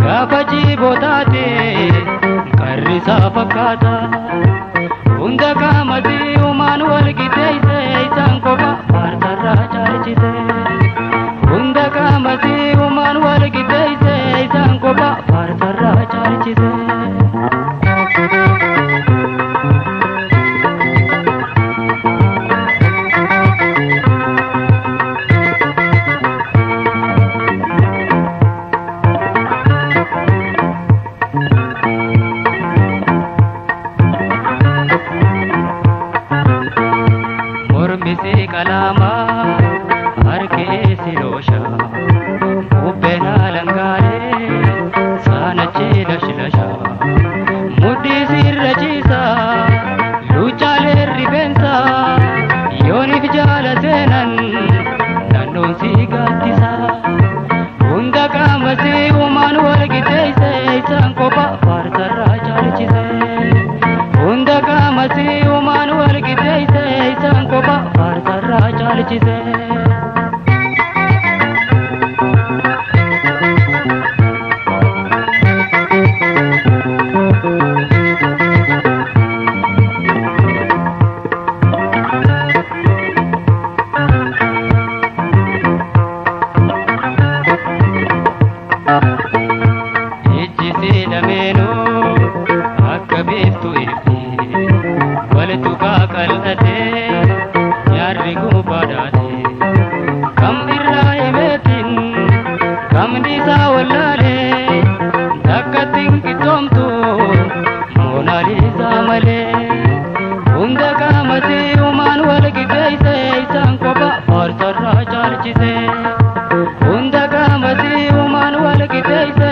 Gaafa jiibootaate qarrisaa fakkaata. Hunda qaamatti uumaan wal qixxeesse isaan kopha faarsarraa caalchise. Hunda qaamatti uumaan wal qixxeesse isaan kopha faarsarraa caalchise. Mormi si qalama harki si loosha bubbeen alangaalee saanachi lashlasha mudhii sirra ciisa luchaalee rifeensa yooniif jaala seenan naannoon si gaaddisa. Hunda qaama si uumaan wal qixxeesse isaan kopha faarsarraa caalchise. Hunda qaama si uumaan wal qixxeesse isaan kopha faarsarraa caalchise. Ijji si lameenuu akka beektu ifti walitti qal'atee nyaarri gubaadhaate. Kam irraa himeetiin kam dhiisaa wallaalee takka tinqitoomtu Moonaaliisaa malee. Hunda qaamatti uumaan wal qixxeesse isaan kopha faarsarraa caalchise. Hunda qaamatti uumaan wal qixxeesse.